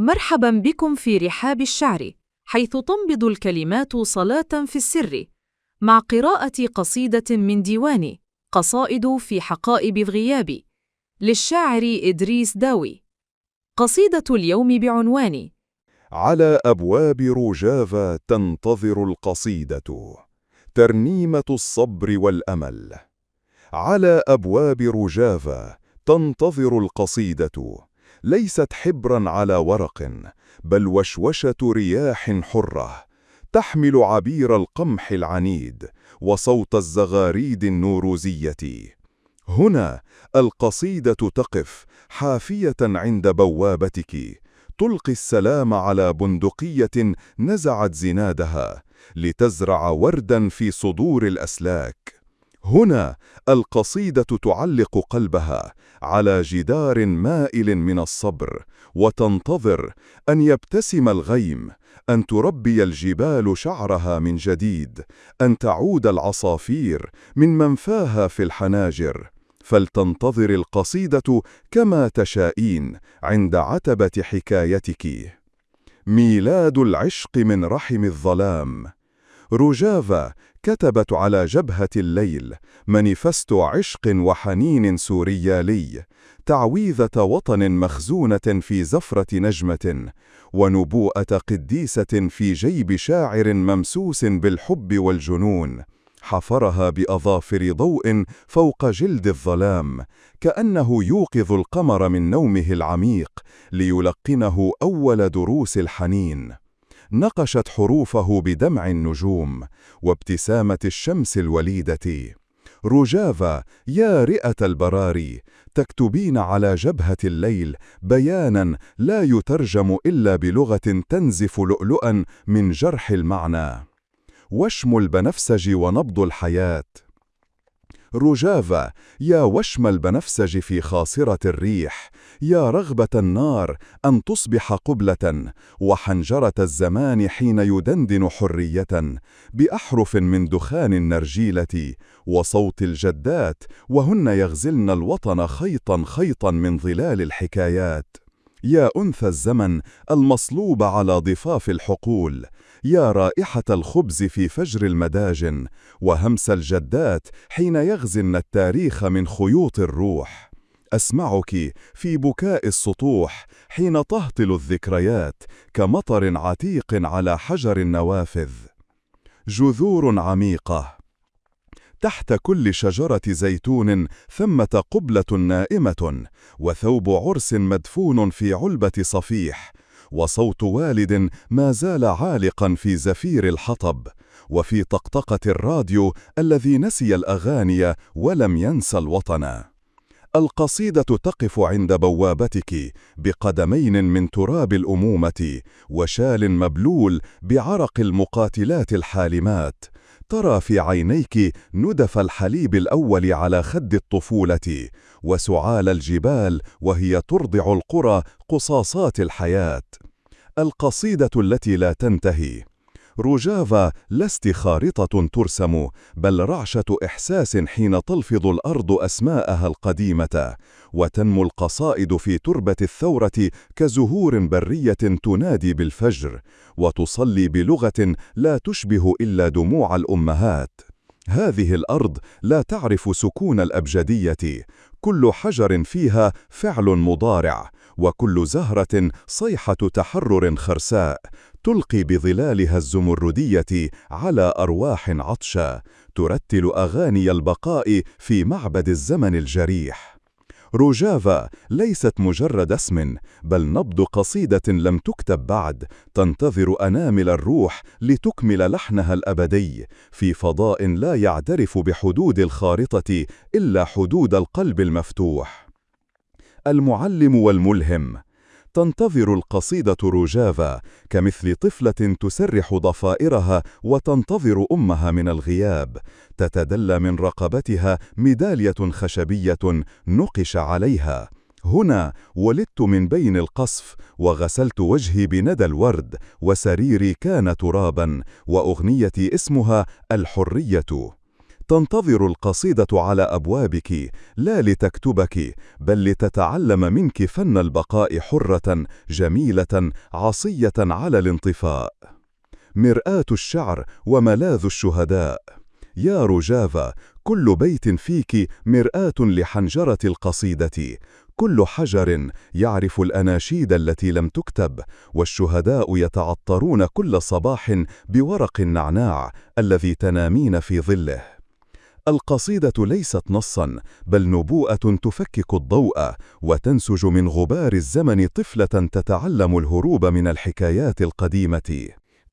مرحبا بكم في رحاب الشعر، حيث تنبض الكلمات صلاة في السر، مع قراءة قصيدة من ديوان قصائد في حقائب الغياب للشاعر إدريس داوي. قصيدة اليوم بعنوان على أبواب روجافا تنتظر القصيدة، ترنيمة الصبر والأمل. على أبواب روجافا تنتظر القصيدة، ليست حبرا على ورق، بل وشوشة رياح حرة تحمل عبير القمح العنيد وصوت الزغاريد النوروزية. هنا القصيدة تقف حافية عند بوابتك، تلقي السلام على بندقية نزعت زنادها لتزرع وردا في صدور الأسلاك. هنا القصيدة تعلق قلبها على جدار مائل من الصبر، وتنتظر أن يبتسم الغيم، أن تربي الجبال شعرها من جديد، أن تعود العصافير من منفاها في الحناجر. فلتنتظر القصيدة كما تشائين عند عتبة حكايتك. ميلاد العشق من رحم الظلام. روجافا كتبت على جبهة الليل مانيفستو عشق وحنين سوريالي، تعويذة وطن مخزونة في زفرة نجمة، ونبوءة قديسة في جيب شاعر ممسوس بالحب والجنون، حفرها بأظافر ضوء فوق جلد الظلام، كأنه يوقظ القمر من نومه العميق ليلقنه أول دروس الحنين. نقشت حروفه بدمع النجوم وابتسامة الشمس الوليدة. روجافا يا رئة البراري، تكتبين على جبهة الليل بيانا لا يترجم إلا بلغة تنزف لؤلؤا من جرح المعنى. وشم البنفسج ونبض الحياة. روجافا يا وشم البنفسج في خاصرة الريح، يا رغبة النار أن تصبح قبلة، وحنجرة الزمان حين يدندن حرية بأحرف من دخان النرجيلة، وصوت الجدات وهن يغزلن الوطن خيطا خيطا من ظلال الحكايات. يا أنثى الزمن المصلوب على ضفاف الحقول، يا رائحة الخبز في فجر المداجن، وهمس الجدات حين يغزلن التاريخ من خيوط الروح. أسمعك في بكاء السطوح حين تهطل الذكريات كمطر عتيق على حجر النوافذ. جذور عميقة. تحت كل شجرة زيتون ثمة قبلة نائمة، وثوب عرس مدفون في علبة صفيح، وصوت والد ما زال عالقا في زفير الحطب، وفي طقطقة الراديو الذي نسي الأغاني ولم ينسى الوطن. القصيدة تقف عند بوابتك بقدمين من تراب الأمومة، وشال مبلول بعرق المقاتلات الحالمات. ترى في عينيك ندف الحليب الأول على خد الطفولة، وسعال الجبال وهي ترضع القرى قصاصات الحياة. القصيدة التي لا تنتهي. روجافا لست خارطة ترسم، بل رعشة إحساس حين تلفظ الأرض أسماءها القديمة، وتنمو القصائد في تربة الثورة كزهور برية تنادي بالفجر، وتصلي بلغة لا تشبه إلا دموع الأمهات. هذه الأرض لا تعرف سكون الأبجدية، كل حجر فيها فعل مضارع، وكل زهرة صيحة تحرر خرساء تلقي بظلالها الزمردية على أرواح عطشى ترتل أغاني البقاء في معبد الزمن الجريح. روجافا ليست مجرد اسم، بل نبض قصيدة لم تكتب بعد، تنتظر أنامل الروح لتكمل لحنها الأبدي في فضاء لا يعترف بحدود الخارطة إلا حدود القلب المفتوح. المعلم والملهم. تنتظر القصيدة روجافا كمثل طفلة تسرح ضفائرها وتنتظر أمها من الغياب. تتدلى من رقبتها ميدالية خشبية نقش عليها: هنا ولدت من بين القصف، وغسلت وجهي بندى الورد، وسريري كان ترابا، وأغنيتي اسمها الحرية. تنتظر القصيدة على أبوابك، لا لتكتبك، بل لتتعلم منك فن البقاء حرة جميلة عصية على الانطفاء. مرآة الشعر وملاذ الشهداء. يا روجافا، كل بيت فيك مرآة لحنجرة القصيدة. كل حجر يعرف الأناشيد التي لم تكتب، والشهداء يتعطرون كل صباح بورق النعناع الذي تنامين في ظله. القصيدة ليست نصا، بل نبوءة تفكك الضوء وتنسج من غبار الزمن طفلة تتعلم الهروب من الحكايات القديمة.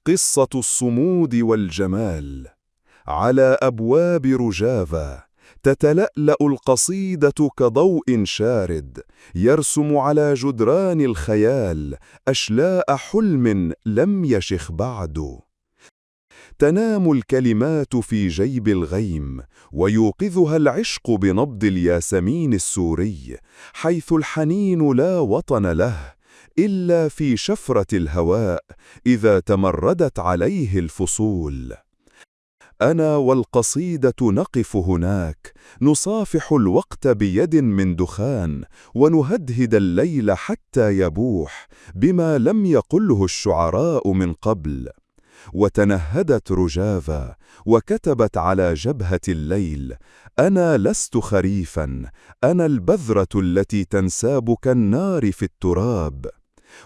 قصة الصمود والجمال. على أبواب روجافا تتلألأ القصيدة كضوء شارد يرسم على جدران الخيال أشلاء حلم لم يشخ بعد. تنام الكلمات في جيب الغيم، ويوقظها العشق بنبض الياسمين السوري، حيث الحنين لا وطن له إلا في شفرة الهواء إذا تمردت عليه الفصول. أنا والقصيدة نقف هناك، نصافح الوقت بيد من دخان، ونهدهد الليل حتى يبوح بما لم يقله الشعراء من قبل. وتنهدت روجافا وكتبت على جبهة الليل: أنا لست خريفا، أنا البذرة التي تنساب كالنار في التراب.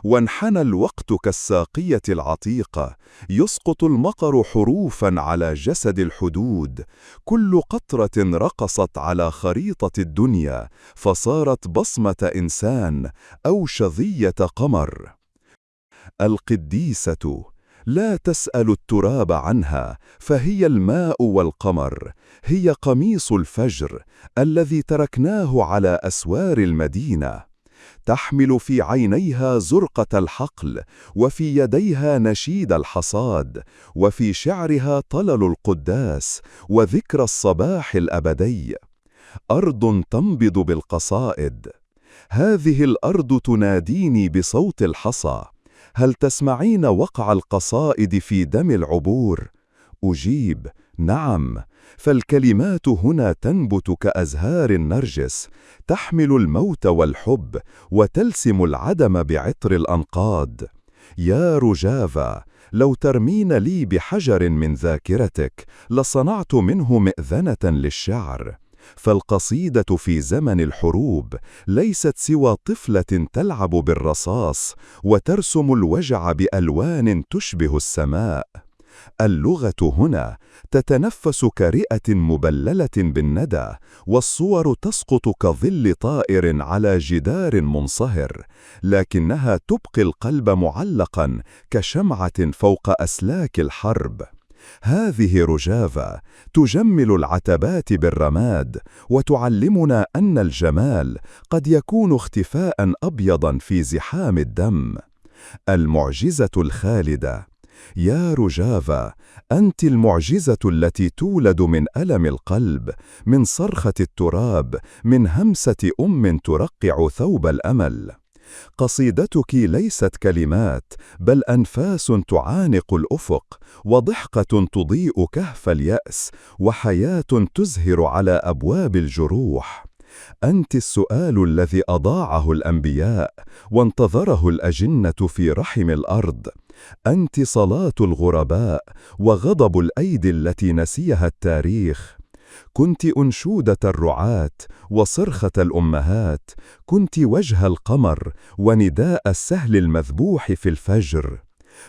وانحنى الوقت كالساقية العتيقة، يسقط المطر حروفا على جسد الحدود. كل قطرة رقصت على خريطة الدنيا فصارت بصمة إنسان أو شظية قمر. القديسة لا تسأل التراب عنها، فهي الماء والقمر، هي قميص الفجر الذي تركناه على أسوار المدينة. تحمل في عينيها زرقة الحقل، وفي يديها نشيد الحصاد، وفي شعرها طلل القداس وذكرى الصباح الأبدي. أرض تنبض بالقصائد. هذه الأرض تناديني بصوت الحصى. هل تسمعين وقع القصائد في دم العبور؟ أجيب: نعم، فالكلمات هنا تنبت كأزهار النرجس، تحمل الموت والحب، وتلسم العدم بعطر الأنقاض. يا روجافا، لو ترمين لي بحجر من ذاكرتك لصنعت منه مئذنة للشعر. فالقصيدة في زمن الحروب ليست سوى طفلة تلعب بالرصاص وترسم الوجع بألوان تشبه السماء. اللغة هنا تتنفس كرئة مبللة بالندى، والصور تسقط كظل طائر على جدار منصهر، لكنها تبقي القلب معلقا كشمعة فوق أسلاك الحرب. هذه روجافا تجمل العتبات بالرماد، وتعلمنا أن الجمال قد يكون اختفاء أبيضا في زحام الدم. المعجزة الخالدة. يا روجافا، أنت المعجزة التي تولد من ألم القلب، من صرخة التراب، من همسة أم ترقع ثوب الأمل. قصيدتك ليست كلمات، بل أنفاس تعانق الأفق، وضحكة تضيء كهف اليأس، وحياة تزهر على أبواب الجروح. أنت السؤال الذي أضاعه الأنبياء وانتظره الأجنة في رحم الأرض. أنت صلاة الغرباء وغضب الأيدي التي نسيها التاريخ. كنت أنشودة الرعاة وصرخة الأمهات، كنت وجه القمر ونداء السهل المذبوح في الفجر.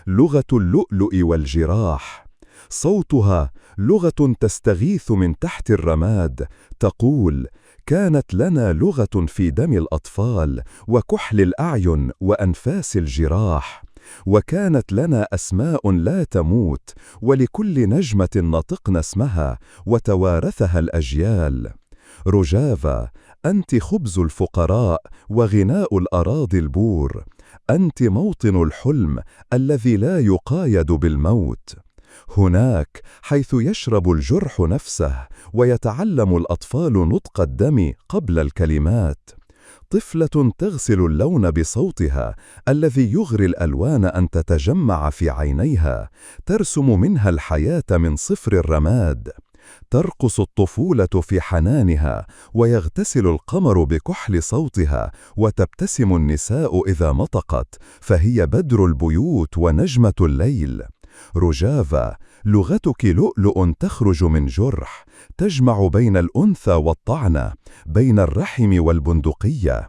لغة اللؤلؤ والجراح، صوتها لغة تستغيث من تحت الرماد، تقول: كانت لنا لغة في دم الأطفال وكحل الأعين وأنفاس الجراح، وكانت لنا أسماء لا تموت، ولكل نجمة نطقنا اسمها وتوارثها الأجيال. روجافا، أنت خبز الفقراء وغناء الأراضي البور، أنت موطن الحلم الذي لا يقايد بالموت. هناك حيث يشرب الجرح نفسه ويتعلم الأطفال نطق الدم قبل الكلمات. طفلة تغسل اللون بصوتها الذي يغري الألوان أن تتجمع في عينيها، ترسم منها الحياة من صفر الرماد. ترقص الطفولة في حنانها، ويغتسل القمر بكحل صوتها، وتبتسم النساء إذا مطقت، فهي بدر البيوت ونجمة الليل. روجافا، لغتك لؤلؤ تخرج من جرح، تجمع بين الأنثى والطعنة، بين الرحم والبندقية.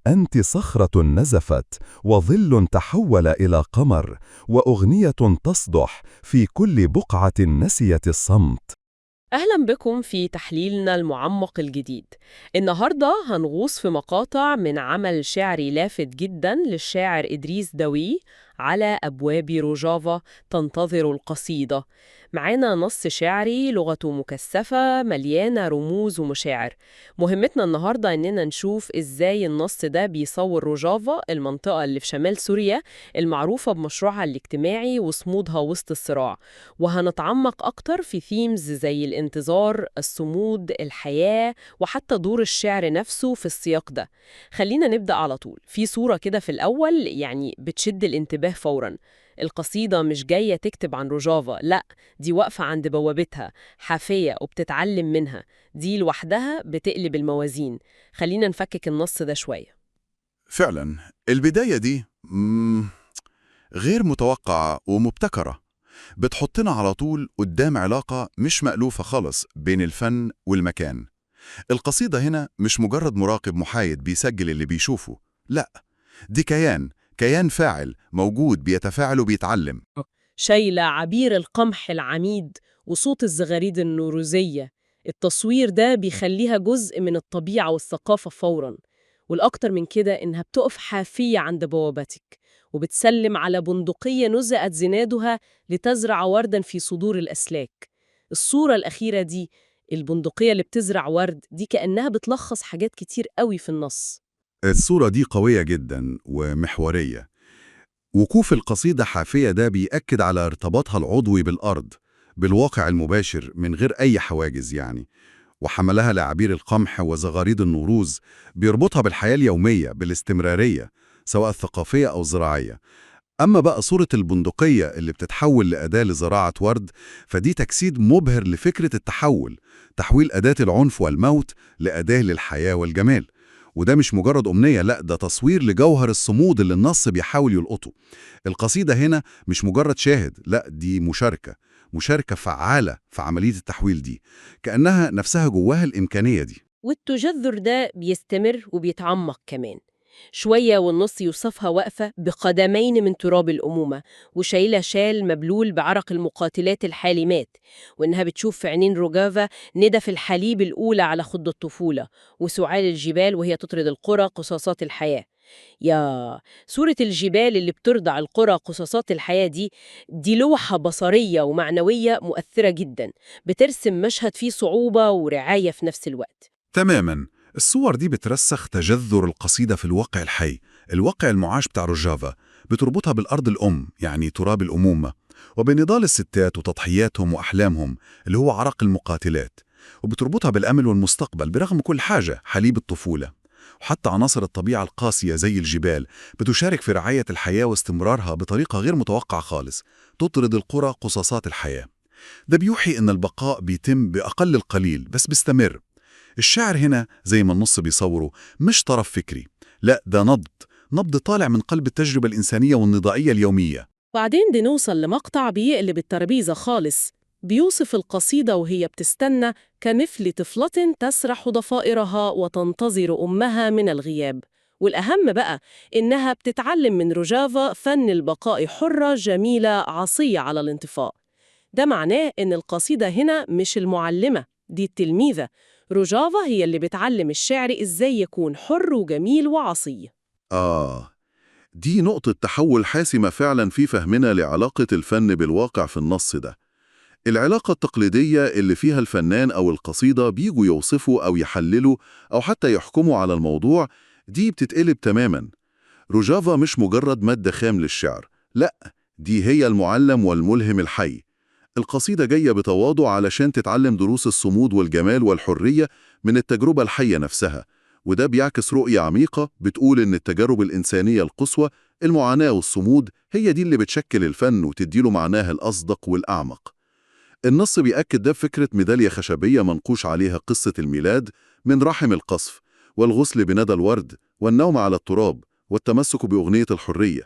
أنت صخرة نزفت، وظل تحول إلى قمر، وأغنية تصدح في كل بقعة نسيت الصمت. أهلا بكم في تحليلنا المعمق الجديد. النهاردة هنغوص في مقاطع من عمل شعري لافت جدا للشاعر إدريس دوي، على أبواب روجافا تنتظر القصيدة. معانا نص شعري لغته مكثفة مليانة رموز ومشاعر. مهمتنا النهاردة إننا نشوف إزاي النص ده بيصور روجافا، المنطقة اللي في شمال سوريا المعروفة بمشروعها الاجتماعي وصمودها وسط الصراع، وهنتعمق أكتر في themes زي الانتظار، الصمود، الحياة، وحتى دور الشعر نفسه في السياق ده. خلينا نبدأ على طول. في صورة كده في الأول يعني بتشد الانتباه فوراً. القصيدة مش جاية تكتب عن روجافا، لا، دي واقفة عند بوابتها حافية وبتتعلم منها. دي لوحدها بتقلب الموازين. خلينا نفكك النص ده شوية. فعلا البداية دي غير متوقعة ومبتكرة، بتحطنا على طول قدام علاقة مش مألوفة خالص بين الفن والمكان. القصيدة هنا مش مجرد مراقب محايد بيسجل اللي بيشوفه، لا، دي كيان فاعل موجود بيتفاعل وبيتعلم. شايلة عبير القمح العميد وصوت الزغاريد النوروزية. التصوير ده بيخليها جزء من الطبيعة والثقافة فوراً. والأكتر من كده إنها بتقف حافية عند بوابتك وبتسلم على بندقية نزأت زنادها لتزرع ورداً في صدور الأسلاك. الصورة الأخيرة دي، البندقية اللي بتزرع ورد دي، كأنها بتلخص حاجات كتير قوي في النص. الصورة دي قوية جدا ومحورية. وقوف القصيدة حافية ده بيأكد على ارتباطها العضوي بالأرض، بالواقع المباشر من غير أي حواجز يعني. وحملها لعبير القمح وزغاريد النوروز بيربطها بالحياة اليومية، بالاستمرارية سواء الثقافية أو الزراعية. أما بقى صورة البندقية اللي بتتحول لأداة لزراعة ورد، فدي تجسيد مبهر لفكرة التحول، تحويل أداة العنف والموت لأداة للحياة والجمال. وده مش مجرد أمنية، لا، ده تصوير لجوهر الصمود اللي النص بيحاول يلقطه. القصيدة هنا مش مجرد شاهد، لا، دي مشاركة، مشاركة فعالة في عملية التحويل دي، كأنها نفسها جواها الإمكانية دي. والتجذر ده بيستمر وبيتعمق كمان شوية، والنص يوصفها واقفة بقدمين من تراب الأمومة وشايلة شال مبلول بعرق المقاتلات الحالمات، وإنها بتشوف في عينين روجافا ندف الحليب الأولى على خد الطفولة، وسعال الجبال وهي تطرد القرى قصاصات الحياة. يا صورة الجبال اللي بترضع القرى قصاصات الحياة دي لوحة بصرية ومعنوية مؤثرة جدا، بترسم مشهد فيه صعوبة ورعاية في نفس الوقت. تماما، الصور دي بترسخ تجذر القصيدة في الواقع الحي، الواقع المعاش بتاع روجافا، بتربطها بالأرض الأم يعني تراب الأمومة، وبنضال الستات وتضحياتهم وأحلامهم اللي هو عرق المقاتلات، وبتربطها بالأمل والمستقبل برغم كل حاجة، حليب الطفولة. وحتى عناصر الطبيعة القاسية زي الجبال بتشارك في رعاية الحياة واستمرارها بطريقة غير متوقعة خالص، تطرد القرى قصاصات الحياة. ده بيوحي إن البقاء بيتم بأقل القليل بس بيستمر. الشاعر هنا زي ما النص بيصوره مش طرف فكري، لا، ده نبض، نبض طالع من قلب التجربة الإنسانية والنضالية اليومية. بعدين دي نوصل لمقطع بيقلب الترابيزة خالص، بيوصف القصيدة وهي بتستنى كمثل طفلة تسرح ضفائرها وتنتظر أمها من الغياب. والأهم بقى إنها بتتعلم من روجافا فن البقاء حرة جميلة عصية على الانطفاء. ده معناه إن القصيدة هنا مش المعلمة، دي التلميذة. روجافا هي اللي بتعلم الشعر إزاي يكون حر وجميل وعصي. آه، دي نقطة تحول حاسمة فعلا في فهمنا لعلاقة الفن بالواقع في النص ده. العلاقة التقليدية اللي فيها الفنان أو القصيدة بيجوا يوصفوا أو يحللوا أو حتى يحكموا على الموضوع، دي بتتقلب تماما. روجافا مش مجرد مادة خام للشعر، لا، دي هي المعلم والملهم الحي. القصيدة جاية بتواضع علشان تتعلم دروس الصمود والجمال والحرية من التجربة الحية نفسها، وده بيعكس رؤية عميقة بتقول إن التجارب الإنسانية القصوى، المعاناة والصمود، هي دي اللي بتشكل الفن وتديله معناه الأصدق والأعمق. النص بيأكد ده بفكرة ميدالية خشبية منقوش عليها قصة الميلاد من رحم القصف، والغسل بندى الورد، والنوم على التراب، والتمسك بأغنية الحرية.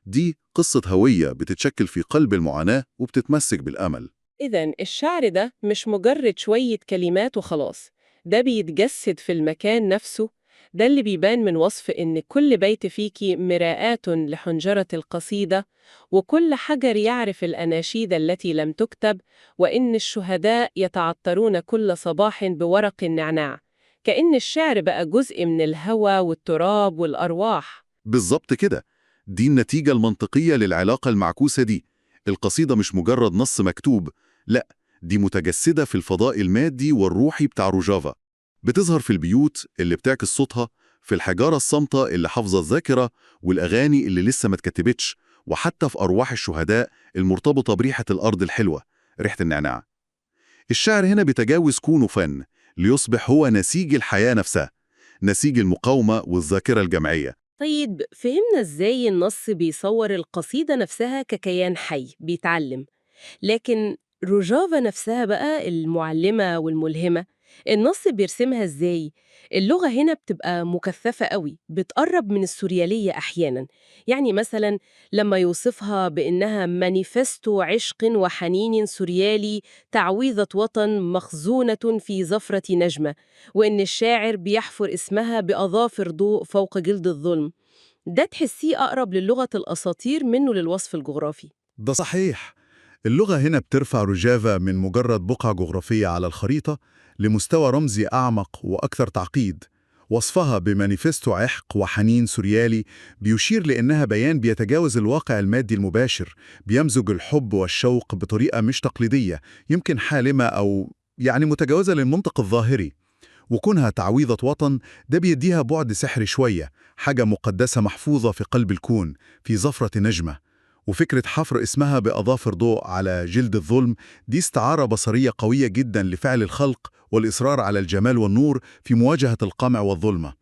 دي قصة هوية بتتشكل في قلب المعاناة وبتتمسك بالأمل. إذا الشعر ده مش مجرد شوية كلمات وخلاص، ده بيتجسد في المكان نفسه. ده اللي بيبان من وصف إن كل بيت فيكي مراءة لحنجرة القصيدة، وكل حجر يعرف الأناشيد التي لم تكتب، وإن الشهداء يتعطرون كل صباح بورق النعناع. كأن الشعر بقى جزء من الهوى والتراب والأرواح. بالظبط كده، دي النتيجة المنطقية للعلاقة المعكوسة دي. القصيدة مش مجرد نص مكتوب، لا، دي متجسدة في الفضاء المادي والروحي بتاع روجافا. بتظهر في البيوت اللي بتعكس صوتها، في الحجارة الصامتة اللي حافظة الذاكرة، والأغاني اللي لسه ما اتكتبتش، وحتى في أرواح الشهداء المرتبطة بريحة الأرض الحلوة، ريحة النعناع. الشعر هنا بيتجاوز كونه فن ليصبح هو نسيج الحياة نفسها، نسيج المقاومة والذاكرة الجمعية. طيب، فهمنا إزاي النص بيصور القصيدة نفسها ككيان حي بيتعلم، لكن روجافا نفسها بقى المعلمة والملهمة، النص بيرسمها إزاي؟ اللغة هنا بتبقى مكثفة قوي، بتقرب من السوريالية أحيانا. يعني مثلا لما يوصفها بإنها مانيفستو عشق وحنين سوريالي، تعويذة وطن مخزونة في زفرة نجمة، وإن الشاعر بيحفر اسمها بأظافر ضوء فوق جلد الظلم. ده تحسيه أقرب للغة الأساطير منه للوصف الجغرافي. ده صحيح، اللغة هنا بترفع روجافا من مجرد بقعة جغرافية على الخريطة لمستوى رمزي أعمق وأكثر تعقيد. وصفها بمانيفستو عشق وحنين سوريالي بيشير لأنها بيان بيتجاوز الواقع المادي المباشر، بيمزج الحب والشوق بطريقة مش تقليدية، يمكن حالمة أو يعني متجاوزة للمنطق الظاهري. وكونها تعويضة وطن ده بيديها بعد سحري شوية، حاجة مقدسة محفوظة في قلب الكون، في زفرة نجمة. وفكرة حفر اسمها بأظافر ضوء على جلد الظلم دي استعارة بصرية قوية جدا لفعل الخلق والإصرار على الجمال والنور في مواجهة القمع والظلمة.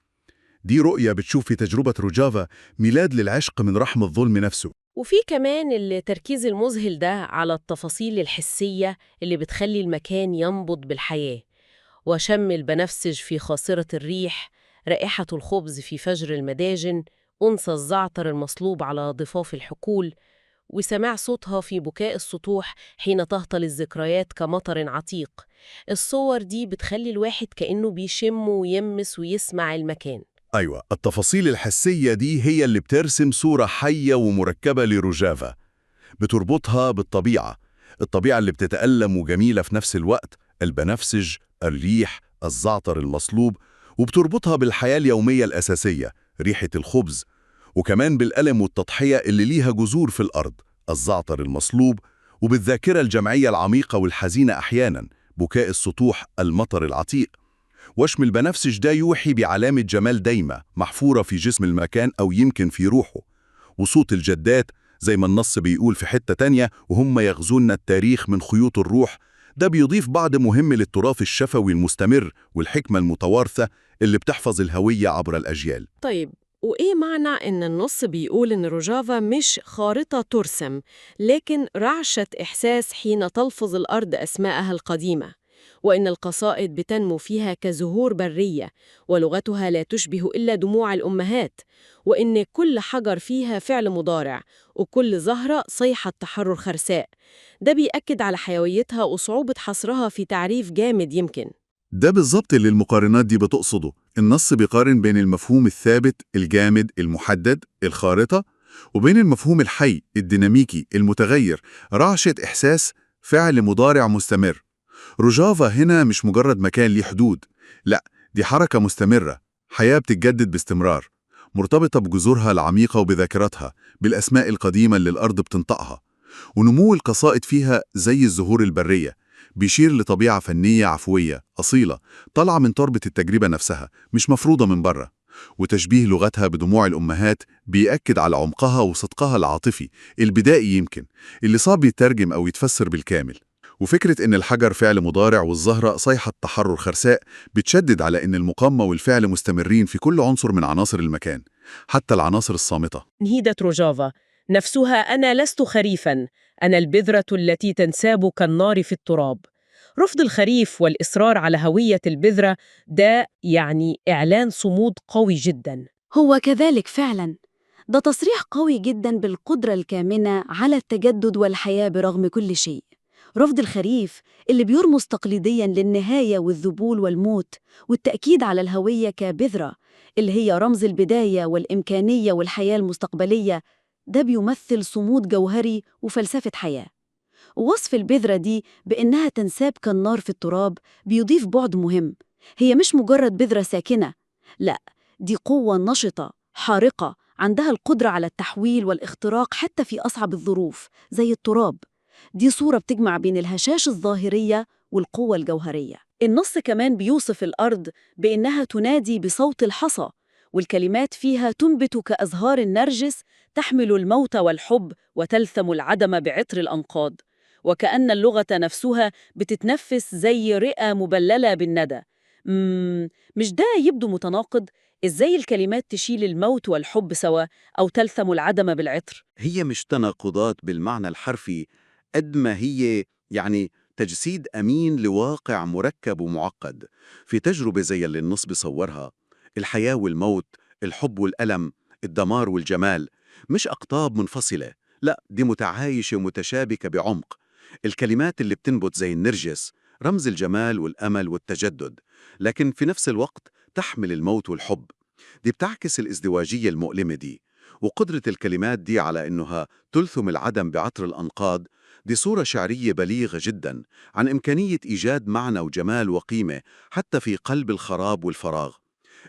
دي رؤية بتشوف في تجربة روجافا ميلاد للعشق من رحم الظلم نفسه. وفي كمان التركيز المذهل ده على التفاصيل الحسية اللي بتخلي المكان ينبض بالحياة. وشم البنفسج في خاصرة الريح، رائحة الخبز في فجر المداجن، أنثى الزعتر المصلوب على ضفاف الحقول، وسماع صوتها في بكاء السطوح حين تهطل الذكريات كمطر عتيق. الصور دي بتخلي الواحد كأنه بيشم ويمس ويسمع المكان. أيوة، التفاصيل الحسية دي هي اللي بترسم صورة حية ومركبة لروجافا. بتربطها بالطبيعة، الطبيعة اللي بتتألم وجميلة في نفس الوقت، البنفسج، الريح، الزعتر المصلوب، وبتربطها بالحياة اليومية الأساسية، ريحة الخبز، وكمان بالألم والتضحية اللي ليها جذور في الأرض، الزعتر المصلوب، وبالذاكرة الجمعية العميقة والحزينة أحيانا، بكاء السطوح، المطر العتيق. وشم البنفسج ده يوحي بعلامة جمال دايمة محفورة في جسم المكان أو يمكن في روحه. وصوت الجدات زي ما النص بيقول في حتة تانية، وهم يغزون التاريخ من خيوط الروح، ده بيضيف بعد مهم للتراث الشفوي المستمر والحكمة المتوارثة اللي بتحفظ الهوية عبر الأجيال. طيب، وإيه معنى إن النص بيقول إن روجافا مش خارطة ترسم، لكن رعشة إحساس حين تلفظ الأرض أسماءها القديمة، وإن القصائد بتنمو فيها كزهور برية، ولغتها لا تشبه إلا دموع الأمهات، وإن كل حجر فيها فعل مضارع، وكل زهرة صيحة تحرر خرساء؟ ده بيأكد على حيويتها وصعوبة حصرها في تعريف جامد يمكن. ده بالظبط اللي المقارنات دي بتقصده. النص بيقارن بين المفهوم الثابت الجامد المحدد الخارطة، وبين المفهوم الحي الديناميكي المتغير، رعشة إحساس، فعل مضارع مستمر. روجافا هنا مش مجرد مكان ليه حدود، لا، دي حركة مستمرة، حياة بتتجدد باستمرار، مرتبطة بجذورها العميقة وبذاكرتها، بالأسماء القديمة اللي الأرض بتنطقها. ونمو القصائد فيها زي الزهور البرية بيشير لطبيعة فنية عفوية أصيلة طالعة من تربة التجربة نفسها، مش مفروضة من بره. وتشبيه لغتها بدموع الأمهات بيأكد على عمقها وصدقها العاطفي البدائي يمكن، اللي صعب يترجم أو يتفسر بالكامل. وفكرة إن الحجر فعل مضارع والزهرة صيحة تحرر خرساء بتشدد على إن المقاومة والفعل مستمرين في كل عنصر من عناصر المكان، حتى العناصر الصامتة. نهيدة روجافا نفسها: أنا لست خريفا، أنا البذرة التي تنساب كالنار في التراب. رفض الخريف والإصرار على هوية البذرة ده يعني إعلان صمود قوي جدا. هو كذلك فعلا. ده تصريح قوي جدا بالقدرة الكامنة على التجدد والحياة برغم كل شيء. رفض الخريف اللي بيرمز تقليديا للنهاية والذبول والموت، والتأكيد على الهوية كبذرة اللي هي رمز البداية والإمكانية والحياة المستقبلية، ده بيمثل صمود جوهري وفلسفة حياة. ووصف البذرة دي بإنها تنساب كالنار في التراب بيضيف بعد مهم. هي مش مجرد بذرة ساكنة، لا، دي قوة نشطة حارقة عندها القدرة على التحويل والاختراق حتى في أصعب الظروف زي التراب. دي صورة بتجمع بين الهشاشة الظاهرية والقوة الجوهرية. النص كمان بيوصف الأرض بإنها تنادي بصوت الحصى، والكلمات فيها تنبت كأزهار النرجس تحمل الموت والحب وتلثم العدم بعطر الأنقاض، وكأن اللغة نفسها بتتنفس زي رئة مبللة بالندى. مش ده يبدو متناقض؟ إزاي الكلمات تشيل الموت والحب سوا أو تلثم العدم بالعطر؟ هي مش تناقضات بالمعنى الحرفي قد ما هي يعني تجسيد أمين لواقع مركب ومعقد. في تجربة زي اللي النص بيصورها، الحياة والموت، الحب والألم، الدمار والجمال، مش أقطاب منفصلة، لا، دي متعايشة ومتشابكة بعمق. الكلمات اللي بتنبت زي النرجس رمز الجمال والأمل والتجدد، لكن في نفس الوقت تحمل الموت والحب. دي بتعكس الازدواجية المؤلمة دي، وقدرة الكلمات دي على إنها تلثم العدم بعطر الأنقاض، دي صورة شعرية بليغة جدا عن إمكانية إيجاد معنى وجمال وقيمة حتى في قلب الخراب والفراغ.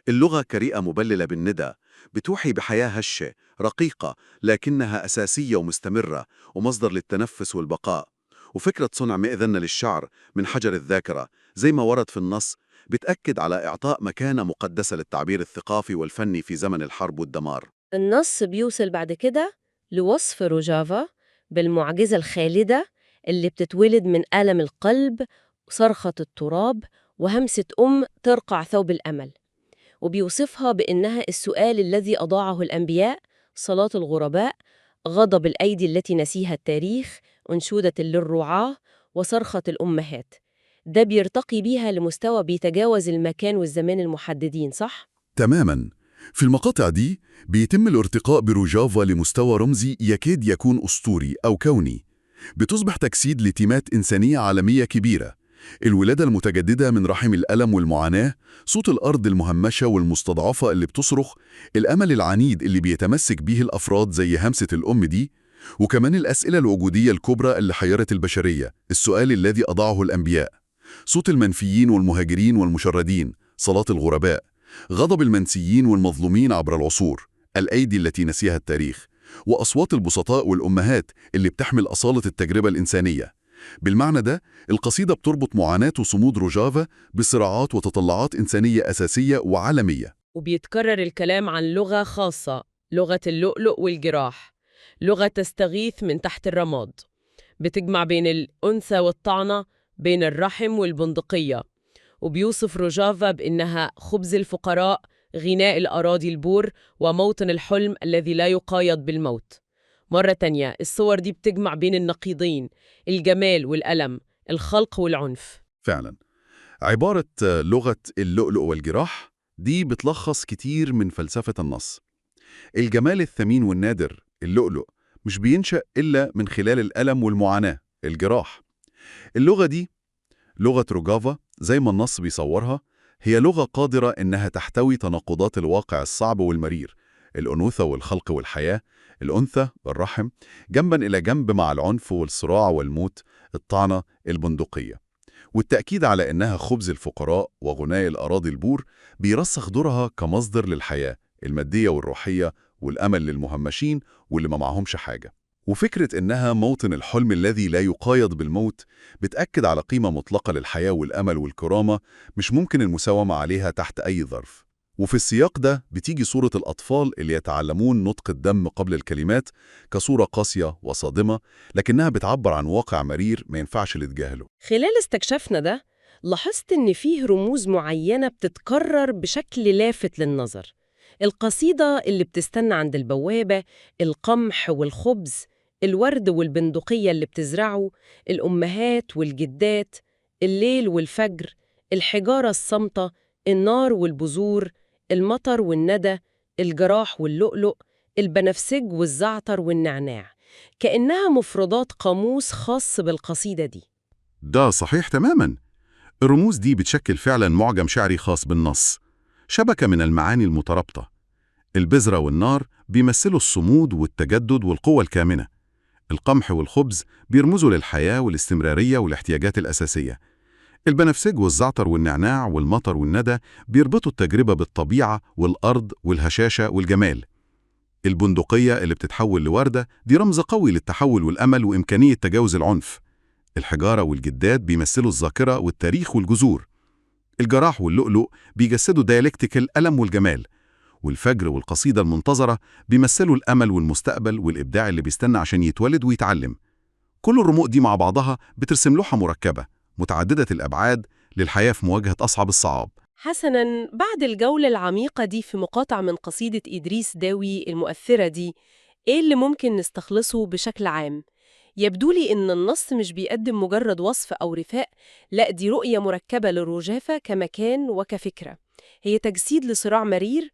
اللغة كريئة مبللة بالندى بتوحي بحياة هشة رقيقة لكنها أساسية ومستمرة ومصدر للتنفس والبقاء. وفكرة صنع مئذنة للشعر من حجر الذاكرة زي ما ورد في النص بتأكد على إعطاء مكانة مقدسة للتعبير الثقافي والفني في زمن الحرب والدمار. النص بيوصل بعد كده لوصف روجافا بالمعجزة الخالدة اللي بتتولد من ألم القلب، صرخة التراب، وهمسة أم ترقع ثوب الأمل. وبيوصفها بإنها السؤال الذي أضاعه الأنبياء، صلاة الغرباء، غضب الأيدي التي نسيها التاريخ، أنشودة للرعاة، وصرخة الأمهات. ده بيرتقي بيها لمستوى بيتجاوز المكان والزمان المحددين، صح؟ تماماً. في المقاطع دي بيتم الارتقاء بروجافا لمستوى رمزي يكاد يكون أسطوري أو كوني. بتصبح تجسيد لتيمات إنسانية عالمية كبيرة، الولادة المتجددة من رحم الألم والمعاناة، صوت الأرض المهمشة والمستضعفة اللي بتصرخ، الأمل العنيد اللي بيتمسك به الأفراد زي همسة الأم دي، وكمان الأسئلة الوجودية الكبرى اللي حيرت البشرية، السؤال الذي أضاعه الأنبياء، صوت المنفيين والمهاجرين والمشردين، صلاة الغرباء، غضب المنسيين والمظلومين عبر العصور، الأيدي التي نسيها التاريخ، وأصوات البسطاء والأمهات اللي بتحمل أصالة التجربة الإنسانية. بالمعنى ده القصيدة بتربط معاناة وصمود روجافا بصراعات وتطلعات إنسانية أساسية وعالمية. وبيتكرر الكلام عن لغة خاصة، لغة اللؤلؤ والجراح، لغة تستغيث من تحت الرماد، بتجمع بين الأنثى والطعنة، بين الرحم والبندقية. وبيوصف روجافا بإنها خبز الفقراء، غناء الأراضي البور، وموطن الحلم الذي لا يقايض بالموت. مرة تانية الصور دي بتجمع بين النقيضين، الجمال والألم، الخلق والعنف. فعلا عبارة لغة اللؤلؤ والجراح دي بتلخص كتير من فلسفة النص. الجمال الثمين والنادر، اللؤلؤ، مش بينشأ إلا من خلال الألم والمعاناة، الجراح. اللغة دي، لغة روجافا زي ما النص بيصورها، هي لغة قادرة إنها تحتوي تناقضات الواقع الصعب والمرير، الأنوثة والخلق والحياة، الأنثى والرحم، جنبا إلى جنب مع العنف والصراع والموت، الطعنة، البندقية. والتأكيد على إنها خبز الفقراء وغناء الأراضي البور بيرسخ دورها كمصدر للحياة المادية والروحية والأمل للمهمشين واللي ما معهمش حاجة. وفكرة إنها موطن الحلم الذي لا يقايض بالموت بتأكد على قيمة مطلقة للحياة والأمل والكرامة مش ممكن المساومة عليها تحت أي ظرف. وفي السياق ده بتيجي صورة الأطفال اللي يتعلمون نطق الدم قبل الكلمات كصورة قاسية وصادمة، لكنها بتعبر عن واقع مرير ما ينفعش نتجاهله. خلال استكشافنا ده لاحظت إن فيه رموز معينة بتتكرر بشكل لافت للنظر. القصيدة اللي بتستنى عند البوابة، القمح والخبز، الورد والبندقية اللي بتزرعه، الأمهات والجدات، الليل والفجر، الحجارة الصامتة، النار والبذور، المطر والندى، الجراح واللؤلؤ، البنفسج والزعتر والنعناع. كأنها مفردات قاموس خاص بالقصيدة دي. ده صحيح تماماً. الرموز دي بتشكل فعلاً معجم شعري خاص بالنص، شبكة من المعاني المترابطة. البذرة والنار بيمثلوا الصمود والتجدد والقوة الكامنة. القمح والخبز بيرمزوا للحياة والاستمرارية والاحتياجات الأساسية. البنفسج والزعتر والنعناع والمطر والندى بيربطوا التجربة بالطبيعة والأرض والهشاشة والجمال. البندقية اللي بتتحول لوردة دي رمز قوي للتحول والأمل وإمكانية تجاوز العنف. الحجارة والجداد بيمثلوا الذاكرة والتاريخ والجذور. الجراح واللؤلؤ بيجسدوا ديالكتيك الألم والجمال. والفجر والقصيدة المنتظرة بيمثلوا الأمل والمستقبل والإبداع اللي بيستنى عشان يتولد ويتعلم. كل الرموز دي مع بعضها بترسم لوحة مركبة متعددة الأبعاد للحياة في مواجهة أصعب الصعاب. حسناً، بعد الجولة العميقة دي في مقاطع من قصيدة إدريس داوي المؤثرة دي، إيه اللي ممكن نستخلصه بشكل عام؟ يبدو لي إن النص مش بيقدم مجرد وصف أو رثاء، لا دي رؤية مركبة للرجافة كمكان وكفكرة. هي تجسيد لصراع مرير،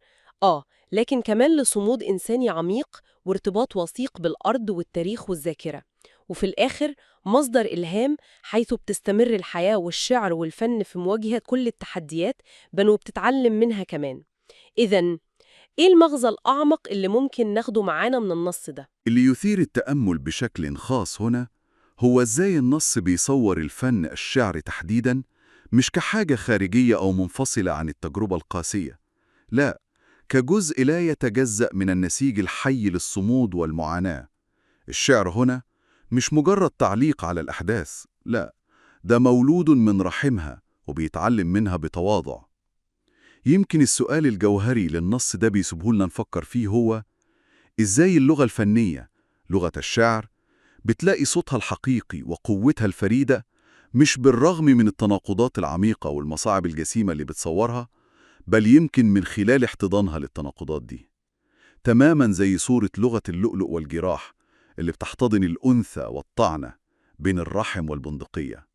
لكن كمان لصمود إنساني عميق وارتباط وثيق بالأرض والتاريخ والذاكرة. وفي الآخر مصدر إلهام حيث بتستمر الحياة والشعر والفن في مواجهة كل التحديات، بل وبتتعلم منها كمان. إذن إيه المغزى الأعمق اللي ممكن ناخده معانا من النص ده؟ اللي يثير التأمل بشكل خاص هنا هو إزاي النص بيصور الفن الشعر تحديداً مش كحاجة خارجية أو منفصلة عن التجربة القاسية، لا، كجزء لا يتجزأ من النسيج الحي للصمود والمعاناة. الشعر هنا مش مجرد تعليق على الأحداث، لا، ده مولود من رحمها وبيتعلم منها بتواضع. يمكن السؤال الجوهري للنص ده بيسيبهولنا نفكر فيه هو إزاي اللغة الفنية، لغة الشعر، بتلاقي صوتها الحقيقي وقوتها الفريدة مش بالرغم من التناقضات العميقة والمصاعب الجسيمة اللي بتصورها، بل يمكن من خلال احتضانها للتناقضات دي. تماماً زي صورة لغة اللؤلؤ والجراح اللي بتحتضن الأنثى والطعنة بين الرحم والبندقية.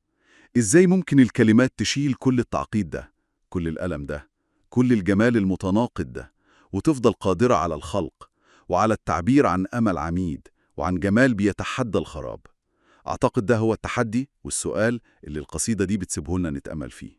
إزاي ممكن الكلمات تشيل كل التعقيد ده، كل الألم ده، كل الجمال المتناقض ده، وتفضل قادرة على الخلق وعلى التعبير عن أمل عميد وعن جمال بيتحدى الخراب؟ أعتقد ده هو التحدي والسؤال اللي القصيدة دي بتسيبه لنا نتأمل فيه.